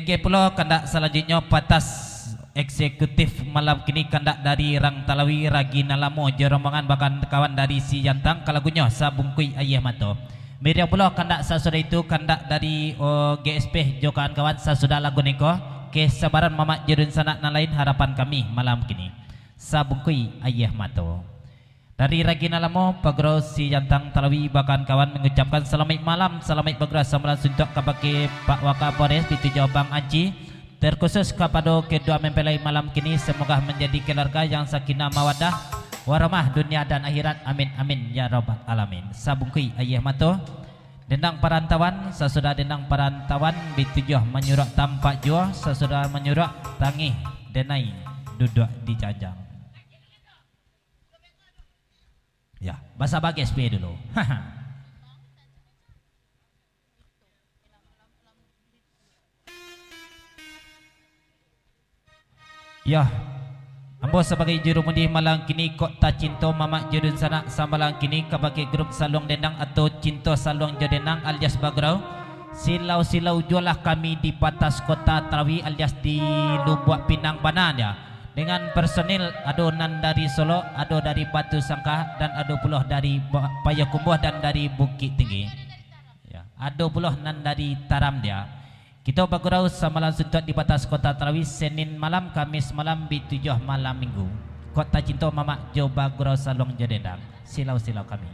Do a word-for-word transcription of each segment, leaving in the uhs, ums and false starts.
Oke pulo, kandak salanjuiknyo, patas eksekutif malam kini kandak dari Rang Talawi, Ragi Nan Lamo jo rombongan, bahkan kawan dari Sijantang, ka lagunyo Sabungkuik Ayie Mato. Miriam pulo kandak sasudah itu, kandak dari, oh, G S P jo kawan-kawan, sasudah lagu niko, kesabaran mamak jo dunsanak nan lain, harapan kami malam kini. Sabungkuik Ayie Mato. Dari Ragi Nan Lamo, Pagurau Sijantang Talawi, bahkan kawan mangucapkan salamaik malam, salamaik bagurau samalam suntuak kabake Pak Wakapolres, pitujuah Bang Anci, terkhusus kapado kedua mempelai malam kini, semoga manjadi keluarga yang sakinah mawaddah warahmah dunia dan akhirat. Amin, amin, ya rabbal alamin. Sabungkuik Ayie Mato. Dendang parantauan, sasudah dendang parantauan, pitujuah manyuruak tampak juo, sasudah manyuruak tangih denai duduak di janjang. Ya, basaba G S P dulu. Yah, ambo sabagai jurumudi malam kini, kok tacinto mamak jo dunsanak samalam kini, kabake grup Saluang Dendang atau Cinto Saluang jo Dendang alias Bagurau. Silau-silau juolah kami di Patas Kota Talawi alias di Lubuak Pinang bana dia. Dengan personil, ado nan dari Solok, ado dari Batu Sangkah, dan ado pulo dari Ba-, Payakumbuah dan dari Bukik Tinggi. Ya, ado pulo nan dari Taram dia. Kito bagurau samalam suntuak di Patas Kota Talawi, Senin malam, Kamis malam, pitujuah malam Minggu. Kok tacinto mamak jo Bagurau Saluang jo Dendang. Silau-silau kami.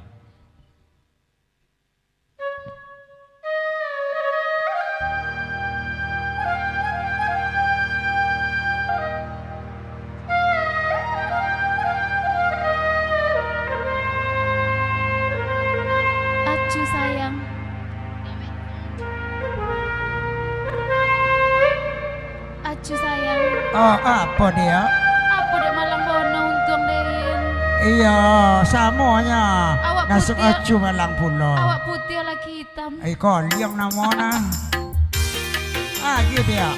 Acu sayang. Acu sayang. Ah, apo dia? Apo dek malang bono untuang den? Iyo, samonyo. Awak nasuak putiah, acu malang pulo. Awak putiah lagi hitam. Ai, koliang namo nah. Ah, gitu ya.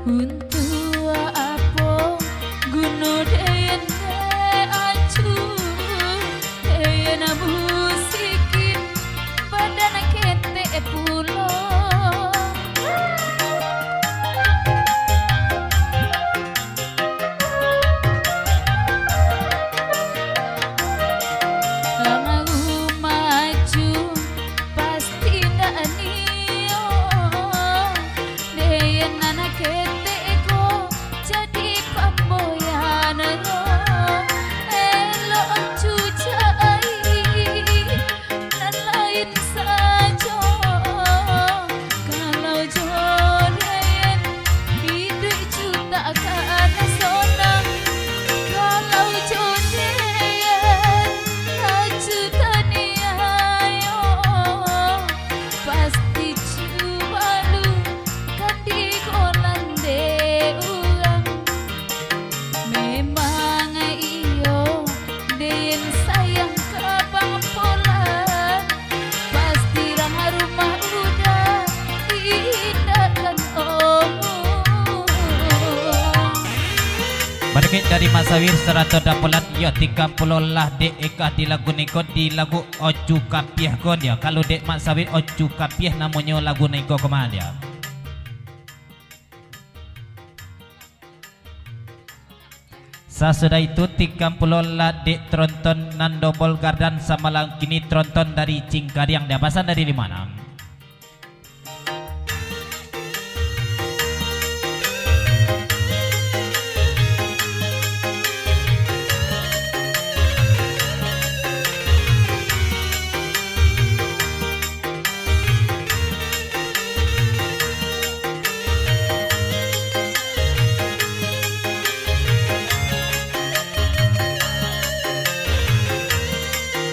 Untuak apo guno den dek acu, den musikin badan ketek pulo. Rumah acu pasti ndak nio, den anak ketek ko jadi pamboyan lo. Elok acu cai nan lain sajo. Kalau jo den, iduik juo takana sonang. Kalau jo den, acu taniayo, pasti juo lu kan digolan dek urang. Memang iyo, den sayang ka Bang Polan, pasti rang rumah uda indak kan omuah. Barikik dari Mak Sawir sarato Dapolan, iyo, tikan pulo lah dek Eka di lagu niko, di lagu Ocu Kapiah ko dia. Kalau dek Mak Sawir, Ocu Kapiah namonyo lagu niko koma dia. Sasudah itu, tikan pulo lah dek tronton nan dobol gardan samalam kini, tronton dari Cingkariang, dia pasan dari Limanang.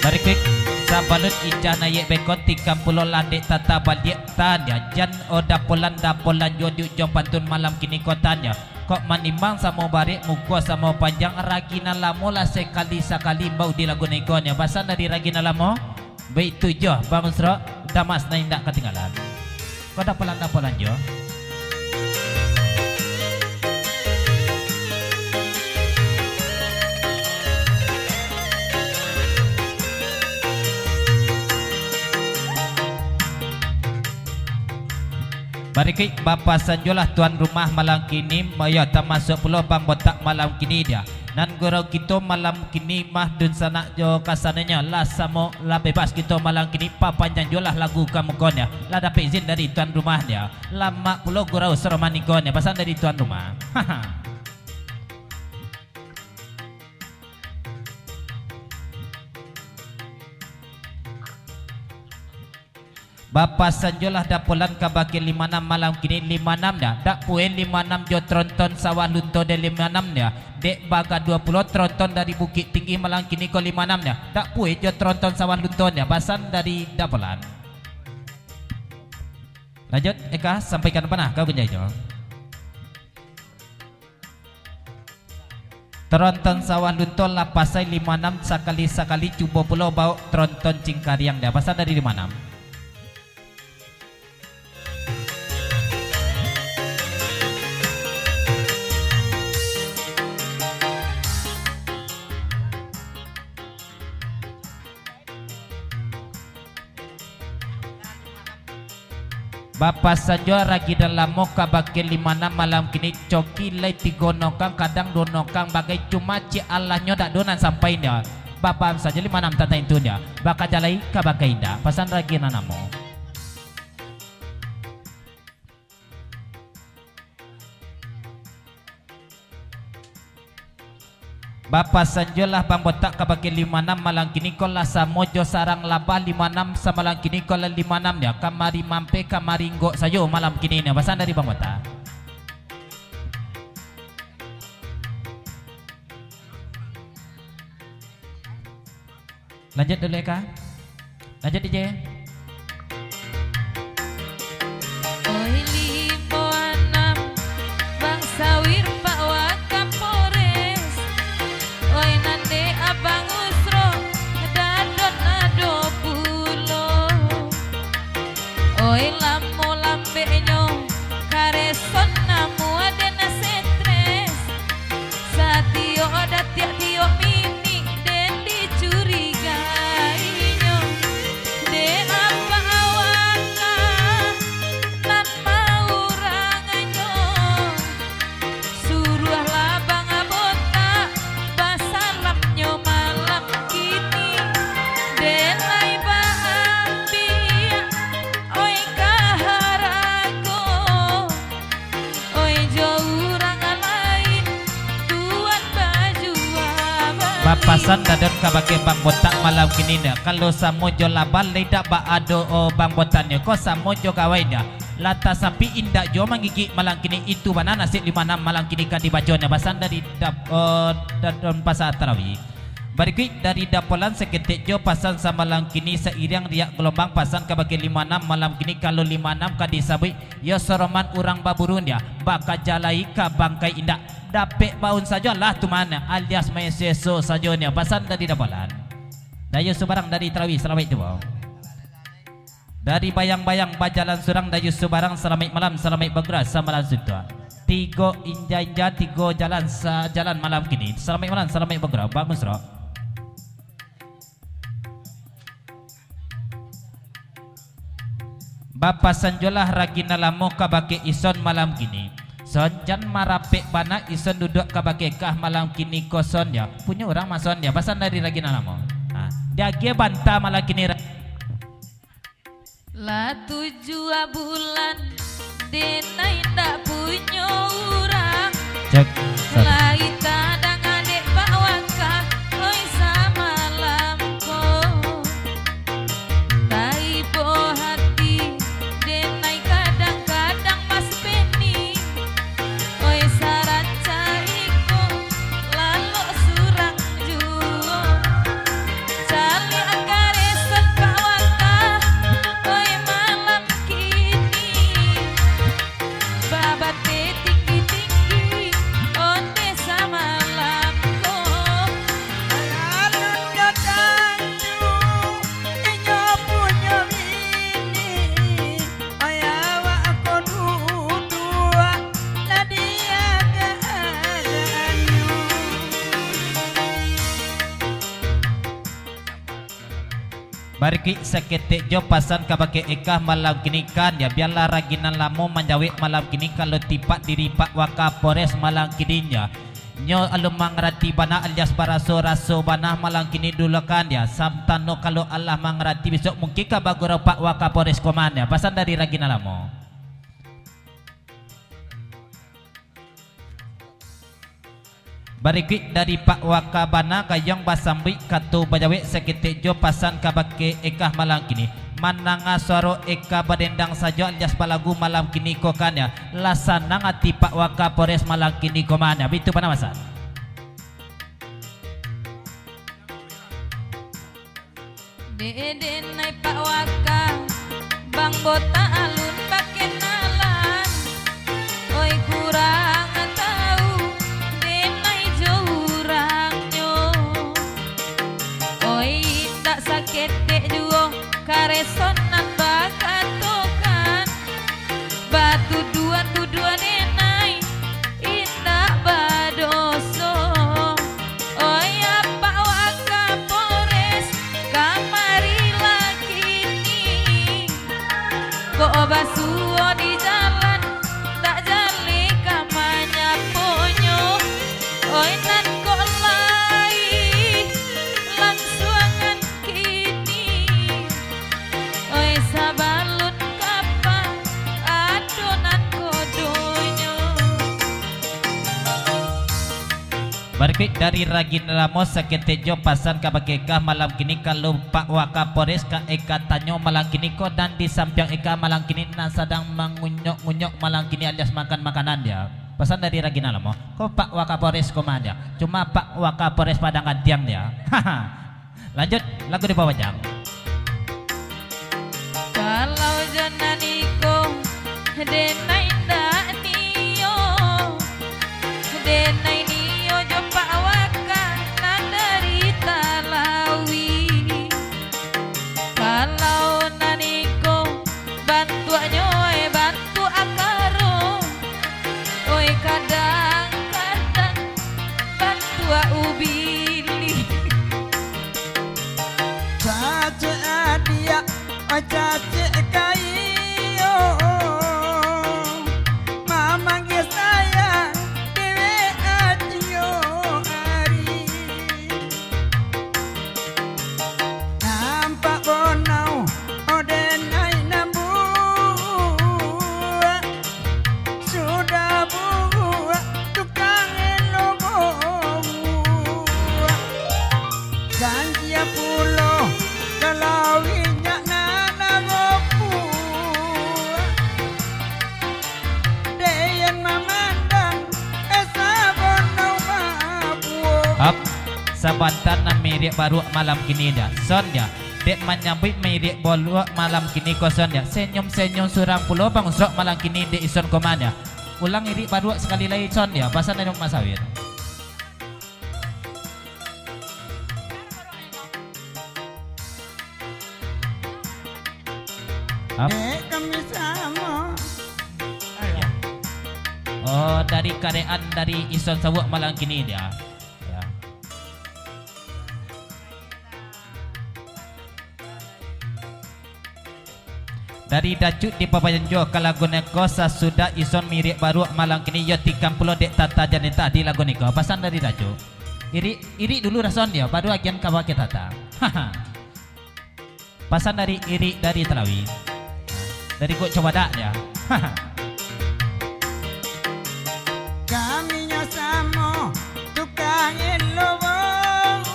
Barikik, sabalun ijah naiak beko, tikan pulo lah dek tata baliak, tanya jan o Dapolan, Dapolan juo di ujuang pantun malam kini ko, tanya. Kok manimbang samo barek, muko samo panjang, ragi nan lamo lah sakali-sakali imbau dilaguan iko nyo. Pasan dari ragi nan lamo, baitu jo, Bang Usrok, Damas nan indak katinggalan. Ko dapolan-dapolan jo. Barikuik bapasan juolah tuan rumah malam kini, yo, tamasuak pulo Bang Botak malam kini dia. Nan gurau kito malam kini mah dunsanak jo kasananyo lah samo, lah bebas kito malam kini, papanjang juolah lagu ka mukonyo. Lah dapek izin dari tuan rumah dia. Lamak pulo gurau saroman iko nyo, pasan dari tuan rumah. Bapasan juolah dapolan kabake lima anam malam kini, lima anam dah. Dak pueh lima anam jo tronton Sawah Lunto dek lima anam dah. Dek bagaduah pulo tronton dari Bukik Tinggi malam kini ko lima anam dah. Dak pueh jo tronton Sawah Lunto dah. Pasan dari dapolan. Lanjut, Eka, sampaikan panah kau genjai jo. Tronton Sawah Lunto lah pasai lima anam, sakali-sakali cubo pulo baok tronton Cingkariang dia. Pasan dari lima anam. Bapasan juo ragi nan lamo kabake lima anam malam kini, coki lai tigo nongkang, kadang duo nongkang bagai, cuma ciek alahnyo dak do nan sampai nyo. Bapaham sajo lima anam tantang itu nyo. Bakaja lai kabake indak, pasan ragi nan lamo. Bapasan juolah Bang Botak kabake lima anam malam kini ko lah samo jo sarang labah, lima anam samalam kini ko lah lima anam nyo. Kamari mampeh, kamari inggok sajo malam kini nyo. Pasan dari Bang Botak. Lanjut dulu, Eka. Lanjut, D J. Oi limo anam, Bang Sawir, Pak Wakapolres. Oi nan dek Abang Usro, Dadon ado pulo. Oi lamo lambeknyo, kareson namuah den stres. Satiyok datiak tiyok minik den dicurigainyo. Dek apak awak nan maurangnyo, suruahlah Bang Botak basalamnyo malam kini. Den lai baambiak oi ka harago. Oi jo urang lain, tuan bajuwa bali. Bapasan Dadon kabake Bang Botak malam kini nyo, kalau samo jo labah lai dak baado, o, Bang Botak nyo ko samo jo gawai nyo. Lah tasapik indak juo mangigik malam kini, itu bana nasib lima anam malam kini ka dibaco nyo. Pasan dari dap-, o, Dadon Pasa Tarawih. Barikuik dari dapolan saketek jo pasan samalam kini, sairiang riak galombang pasan kabake lima anam malam kini, kalau lima anam ka disabuik, yo saroman urang baburu nyo, bakaja lai ka bangkai indak, dapek baun sajo lah tuman, alias main seso sajo nyo, pasan dari dapolan. Dayo Subarang dari Tarawih, salamaik tibo. Dari Bayang-Bayang bajalan surang, Dayuh Subarang, salamaik malam, salamaik bagura, samalam suntuak. Tigo inja-inja, tigo jalan, sajalan malam kini. Salamaik malam, salamaik bagura, Bang Usrok. Bapasan juolah ragi nan lamo kabake ison malam kini. Son, jan marapek bana ison duduak kabake kah malam kini ko son yo. Punyo urang mah son yo, pasan dari ragi nan lamo. Ha, diagiah banta malam kini ra- Lah tujuah bulan, denai ndak punyo urang. Cek, satu. Lai tadanga dek Pak Waka, oi samalam ko. Taibo hati, denai kadang-kadang Mas Beni. Oi, sarancak iko, lalok surang juo. Caliak kareson Pak Waka, oi, malam kini. Babateh tinggi-tinggi, Barikuik saketek jo pasan kabake Eka malam kini kan, yo, bialah ragi nan lamo manjawek malam kini, kalau tipak diri Pak Wakapolres malam kini, yo. Nyo alun mangarati bana alias baraso-raso bana malam kini dulu kan, yo. Santano kalau alah mangarati, bisuak mungkin ka bagurau Pak Wakapolres komandan, yo. Pasan dari ragi nan lamo. Barikuik dari Pak Waka bana gayuang basambuik kato bajawek saketek jo pasan kabake Eka malam kini. Mandanga suaro Eka badendang sajo alias balagu malam kini ko kan, yo. Lah sanang ati Pak Wakapolres malam kini ko mah, yo. Bitu bana pasan. Dek denai Pak Waka, Bang Botak alun bakenalan. Oi, kurang tau denai jo urangnyo. Oi, indak saketek juo kareso nan bakatokan. Batuduah-tuduah denai indak badoso. Oi, Apak Wakapolres, kamarilah kini. Kok basuo di jalan, tak jaleh ka manyaponyo. Oi, nan kok lai langsuangan kini. Oi, sabalun kapa ado nan kodonyo. Barikuik dari ragi nan lamo saketek jo pasan kabake Eka malam kini, kalau Pak Wakapolres ka Eka tanyo malam kini ko, dan di sampiang Eka malam kini nan sadang mangunyok-ngunyok malam kini alias makan makanan, yo. Pasan dari ragi nan lamo. Ko Pak Wakapolres komandan, yo. Cuma Pak Wakapolres Padang Gantiang, yo. Lanjut, lagu dipabajang. Kalau jo nan iko, denai ndak nio, denai nio jo Pak Waka nan dari Talawi. Kalau nan iko, bantuaknyo, eh, bantuak akaro. Oi, kadang-kadang bantuak ubi lih. Cacek adiak, oi, cacek kayo, mamanggia sayang dewek adio ari. Nampak bonau, oh, denai nambuak, sudah buak tukang elo bobuak. Janji pulo, kalau inyak nan babuak. Deyen mamandang, eh, sabonau babuak. Ap, sabanta nan mairiak baruak malam kini, yo. Son, yo. Dek manyambuik mairiak baruak malam kini ko, son, yo. Senyum-senyum surang pulo Bang Usrok malam kini dek ison komandan, yo. Ulang iriak baruak sakali lai, son, yo. Pasan dari Mak Sawit. Ap. Dek kami samo. Oh, dari karean dari ison sawuak malam kini, yo. Yo. Dari Dacuk dipabajanjo ka lagu nangko, sasudah ison mairiak baruak malam kini, yo tikan pulo dek Tata Janita di lagu niko. Pasan dari Dacuk. Irik, irik dulu rason yo, baru agian ka bakeh Tata. Pasan dari irik dari Talawi. Dari Gok Cobadak yo. Kaminyo samo tukang elo babuak,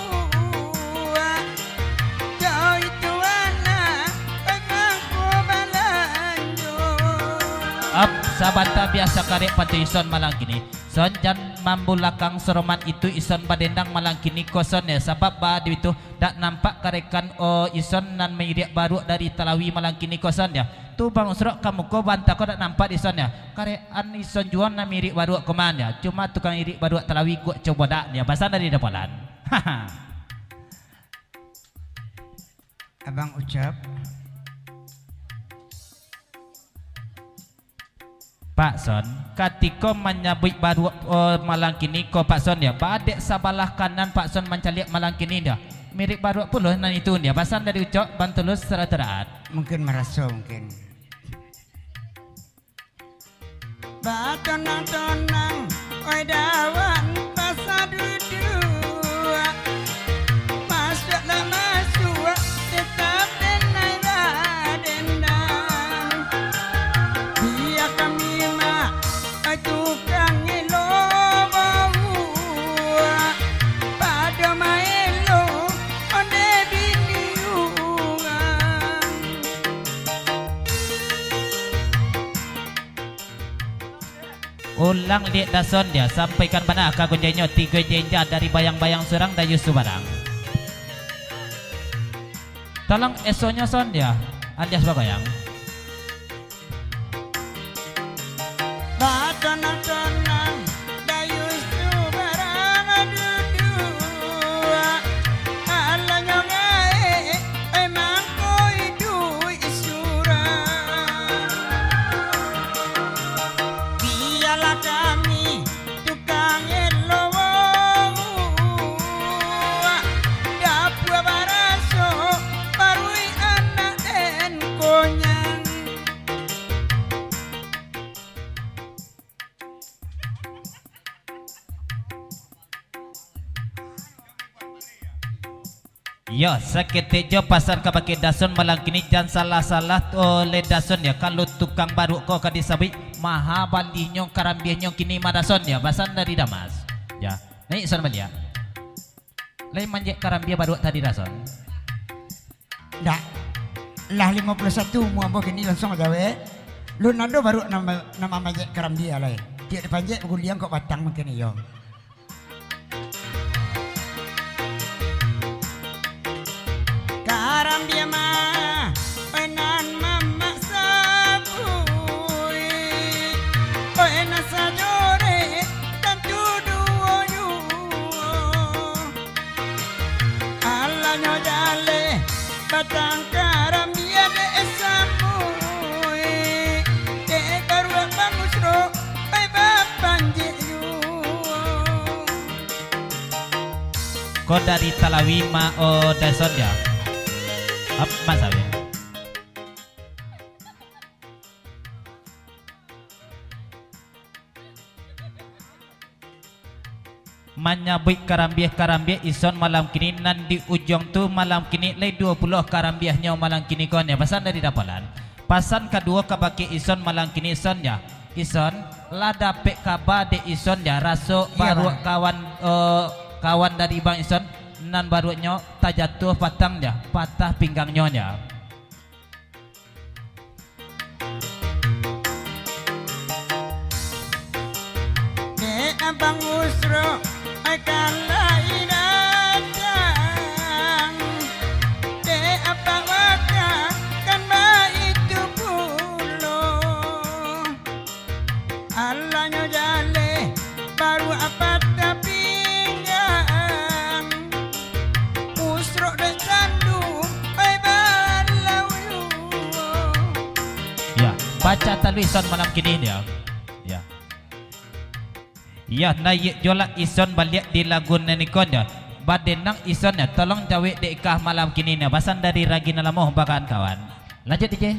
jo itu anak pangangku balanjo. Ap, sabanta biaso karek patuih ison malam kini. Son jan mambulakang soroman itu ison badendang malam kini ko son yo, sabab baa di itu dak nampak karekan o ison nan mairiak baruak dari Talawi malam kini ko son yo. Tu Bang Usrok ka muko banta ko dak nampak di son yo. Karekan ison juo nan mairiak baruak ko man yo. Cuma tukang irik baruak Talawi Gok Cobadak yo. Pasan dari Dapalan. Abang Ucap. Pak Son, katiko manyabuik baruak, o, malam kini ko, Pak Son, yo, baa dek sabalah kanan Pak Son mancaliak malam kini, yo. Mirip baruak pulo nan itu, nyo pasan dari Ucok Bantulus Sarato Daat. Mungkin maraso, mungkin. Batonang-tonang, oi dawan pasaduduak. Masuak lah masuak, tetap denai badendang. Bia kami mak, oi tukang elo bauak. Pado maelo, onde bini urang. Ulang liek dason dia, sampaikan bana ka gunjai nyo tigo jenja dari bayang-bayang surang Dayus Subarang. Tolong esonyo son dia, alias bagoyang. Batanang-tanang Dayus Subarang duduak, alanyo gaek, emang ko iduik surang. Bialah kami tukang elo bauak, dapua baraso, baruik anak den konyang. Yo, saketek jo pasan kabake dason malam kini, jan salah-salah oleh dason yo. Kalau tukang baruak ko ka disabuik, maha balinyo karambiahnyo kini mah dason yo, pasan dari Damas. Yo, naiak son baliak. Lai manjek karambia baruak tadi dason? Ndak. Lah limo puluah satu umua ambo kini, langsuang jawek. Lun ado baruak nan ma-, nan mamanjek karambia lai. Tiok dipanjek baguliang kok batang mungkin iyo. Karambia mah, oi nan mamak sabuik, oi nan sajorek, tantu duo juo. Alanyo jaleh batang karambia dek samuik, dek baruak Bang Usrok, oi bapanjek juo. Ko dari Talawi ma, o, dason dia. Ap, Mas Awi. Manyabuik karambiah-karambiah ison malam kini, nan di ujuang tu malam kini lai duo puluah karambiahnyo malam kini ko nyo. Pasan dari Dapolan. Pasan kaduo kabake ison malam kini, ison ya. Ison, lah dapek kaba dek ison ya, raso Iya, baruak Bang. kawan, eh, kawan dari Bang Ison, nan baruaknyo tajatuah patang ya, patah pinggangnyo ya. Dek Abang Usrok, ai kan lai datang. Dek Apak Waka, kan baitu pulo. Alanyo jaleh, baruak patah pinggang. Usrok dek tandu, ai balau juo. Ya, pacah talu ison malam kini dia. Ya. Ya, naiak juo lah ison baliak di lagu nan iko nyo. Badenang ison nyo, tolong jawek dek kah malam kini nyo. Pasan dari Ragi nan Lamoh, bakawan-kawan. Lanjut, D J.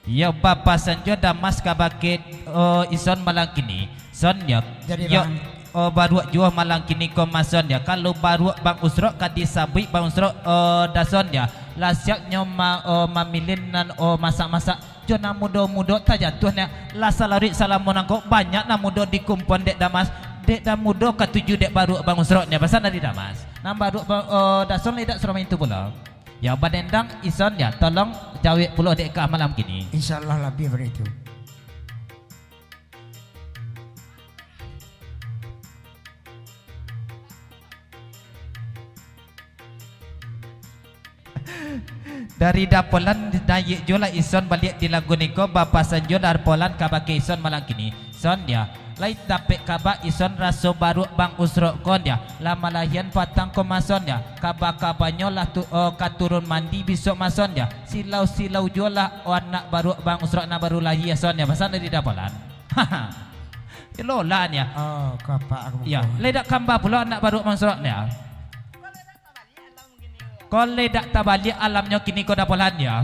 Iyo, bapasan juo Damas kabake, o, ison malam kini. Son yo. Jadi, iyo, Bang. O, baruak juo malam kini ko mason yo. Kalau baruak Bang Usrok ka disabuik Bang Usrok, o, dason yo. Lah siap nyo ma-, o, mamilih nan, o, masak-masak. Jo nan mudo-mudo tajatuah nyo. Lah salaruik salamo nangko banyak nan mudo dikumpuan dek Damas. Dek nan mudo katuju dek baruak Bang Usrok nyo. Pasan dari Damas. Nan baruak ba-, o, dason lai dak saroman itu pulo. Yo, badendang ison yo, tolong jawek pulo dek kah malam kini. Insyaallah labiah dari itu. Dari Dapolan naiak juo lah ison baliak di lagu niko, bapasan juo Dapolan kabake ison malam kini. Son yo. Lai dapek kaba ison raso baruak Bang Usrok ko nyo, lah malahian patang ko maso nyo, kaba-kabanyo lah tu, oh, ka turun mandi bisuak maso nyo, silau-silau juo lah, oh, anak baruak Bang Usrok nan baru lahia so nyo, pasan dari Dapolan. Yo lo lah nyo. Oh, kapak aku. Yo, lai dak kamba pulo anak baruak Bang Usrok nyo. Ko lai dak tabaliak alamnyo kini ko Dapolan yo.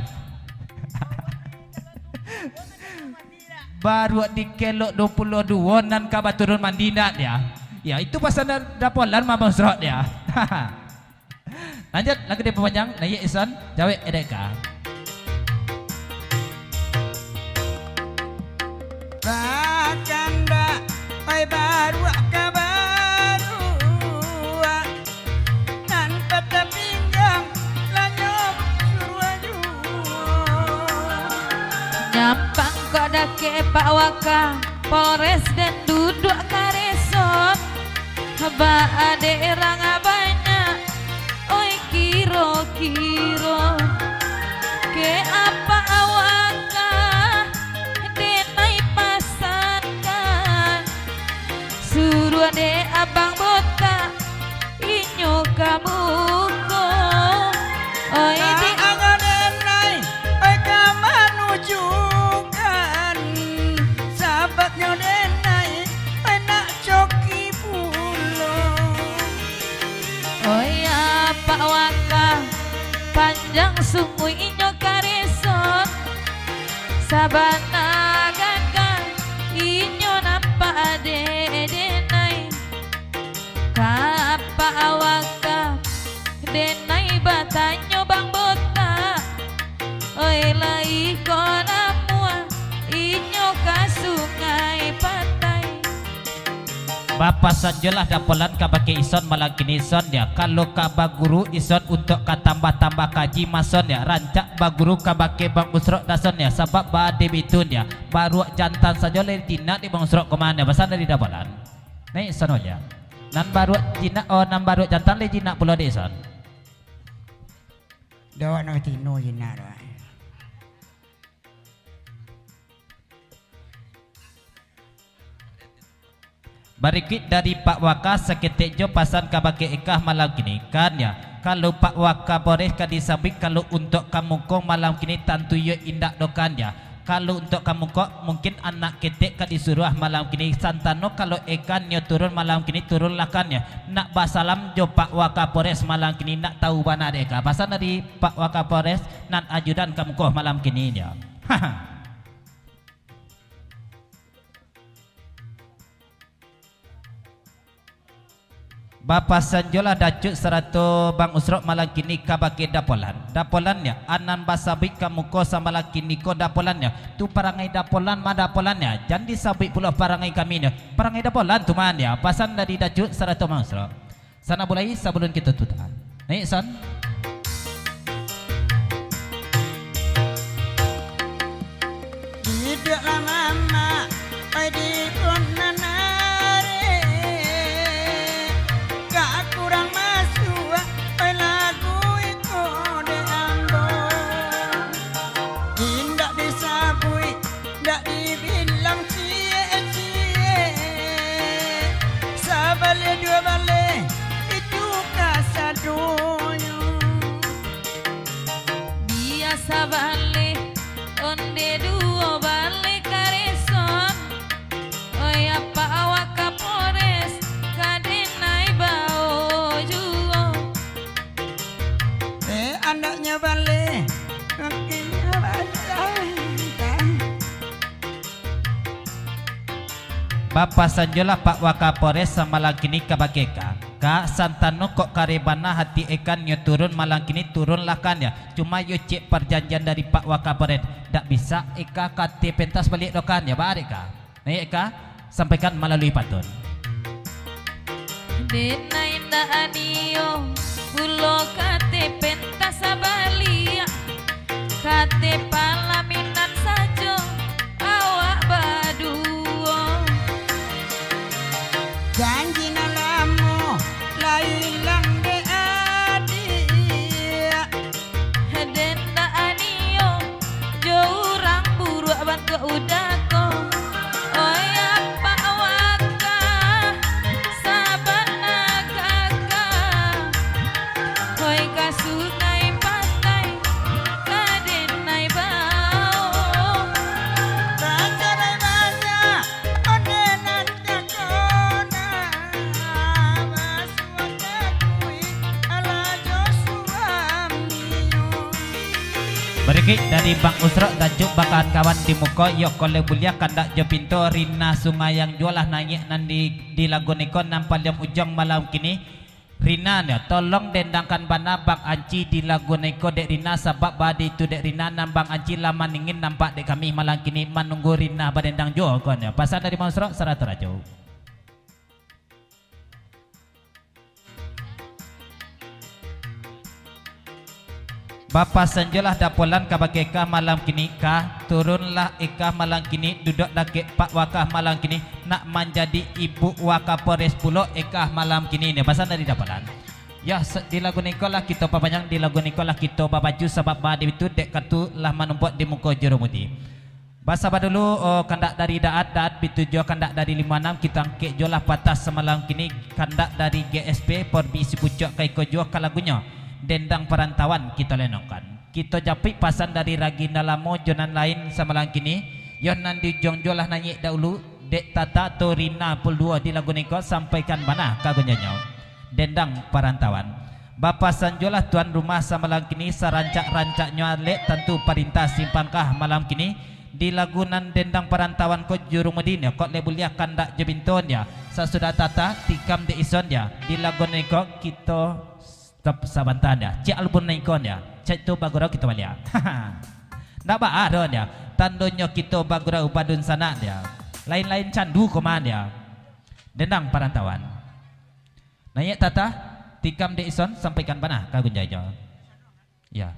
Baruak dikelok duo puluah duo nan ka baturun mandi ndak yo. Yo, itu pasan da-, Dapolan mah Bang Usrok yo. Lanjut, lagu dipapanjang, naiak ison, jawek edeka. Bakandak, oi baruak ka baruak, nan patah pinggang, lanyo suruah juo. Nyampang kok dakek Pak Waka, Polres den duduak kareso, ba adek rang banyak, oi kiro-kiro, ke apak awak ka, denai pasankan, suruah dek abang botak, inyo ka muko. Oi, di- Ka anyo denai, oi ka manujukan, sababnyo denai, oi nak coki pulo. Oi, apak waka, panjang sungguih inyo kareso. Sabana gagah inyo nampak dek denai. Ka apak waka, denai batanyo bang botak. Oi, lai ko namuah inyo ka Sungai Patai. Bapasan jolah dapolan kabake ison malam kini ison yo, kalau ka baguru ison untuak ka tambah-tambah kaji mason yo, rancak baguru kabake Bang Usrok dason yo, sabab baa dek itu yo, baruak jantan sajo lai jinak dek Bang Usrok ko mah yo, pasan dari dapolan. Naiak ison waja. Nan baruak jinak, oh, nan baruak jantan lai jinak pulo dek ison. Dawak nan batino jinak dawak. Barikuik dari Pak Waka saketek jo pasan kabake Eka malam kini, kan yo. Kalau Pak Waka Polres ka disabuik, kalau untuak ka muko malam kini tantu iyo indak doh kan yo. Kalau untuak ka muko, mungkin anak ketek ka disuruah malam kini, santano kalau Eka nyo turun malam kini, turunlah kan yo. Nak basalam jo Pak Waka Polres malam kini, nak tahu bana dek Eka. Pasan dari Pak Waka Polres nan ajudan ka muko malam kini yo. Bapasan jolah Dacuk sarato Bang Usrok malam kini kabake dapolan. Dapolan yo, a nan basabuik ka muko samalam kini ko dapolan yo. Tu parangai dapolan mah dapolan yo. Jan disabuik pulo parangai kami yo. Parangai dapolan tu mah yo. Pasan dari Dacuk sarato Bang Usrok. Sanak bulai, sabalun kito tutupan. Naiak ison. Iduiklah mamak, oi di bunan ari. Ka kurang masuak, oi lagu iko dek ambo. Indak disabuik, dak dibilang ciek-ciek, sabaleh duo baleh, itu kasadonyo. Biasa baleh, onde duo baleh kareson, oi apak awak Kapolres, ka denai bao juo. Eh, andaknyo baleh, kakinyo baleh. Bapasan jolah Pak Wakapolres samalam kini kabake Kak. Kak, santano kok kareh bana hati Eka nyo turun malam kini, turunlah kan yo. Cuma yo cek parjanjian dari Pak Wakapolres, dak bisa Eka kate pentas baliak doh kan yo, baa dek Kak? Naiak Eka, sampaikan malalui patun. Denai ndak anio, pulo kate pentas baliak, kate palaminan sajo, awak baduo. Janji nan lamo, lah ilang dek adiak. Den ndak anio, jo urang buruak bantuak uda ko. Oi apak wa Rikik dari Bang Usrok, tajuk bakawan-kawan di muko, yok kolek buliah kandak jo pinto, Rina Sungai yang juo lah naiak nan di, di lagu niko nan paliang ujuang malam kini. Rina nyo, tolong dendangkan bana Bang Anci di lagu niko dek Rina, sabab badi tu dek Rina nan Bang Anci lah maningin nampak dek kami malam kini, manunggu Rina badendang juo konyo. Pasan dari Bang Usrok, sarato rajo. Bapasan juo lah dapolan kabake Kah malam kini, Kah, turunlah Ekah malam kini, duduak dakek Pak Wakah malam kini, nak manjadi Ibu Wakapolres pulo Ekah malam kini. Nyo pasan dari dapolan. Yah, se-, di lagu niko lah kito papanjang, di lagu niko lah kito bapacu, sabab badi tu dek katu lah manumpuak di muko jurumudi. Basaba dulu, oh, kandak dari Daat, Daat pitujuah kandak dari limo anam, kito angkek juo lah patah samalam kini, kandak dari G S P, Porbi Sipucuak ka iko juo ka lagunyo, Dendang Parantauan kito lenongkan. Kito japuik pasan dari Raginda Lamo jo nan lain samalam kini, yo nan di ujuang juo lah naiak dahulu, dek Tata atau Rina pul duo di lagu niko, sampaikan bana ka gunjonyo. Dendang Parantauan. Bapasan juo lah tuan rumah samalam kini, sarancak-rancaknyo alek tantu parintah simpang Kah malam kini. Di lagu nan Dendang Parantauan ko jurumudi nyo, kok lek buliah kandak jo pinto nyo. Sasudah Tata, tikam dek Ison nyo. Di lagu niko kito stop sabanta nyo. Cek album nan iko nyo. Cek tu bagurau kito baliak. Ndak baa doh nyo. Tandonyo kito bagurau badunsanak nyo. Lain-lain candu koman nyo. Dendang Parantauan. Naiak Tata, tikam dek Ison, sampaikan bana ka gunjonyo. Ya.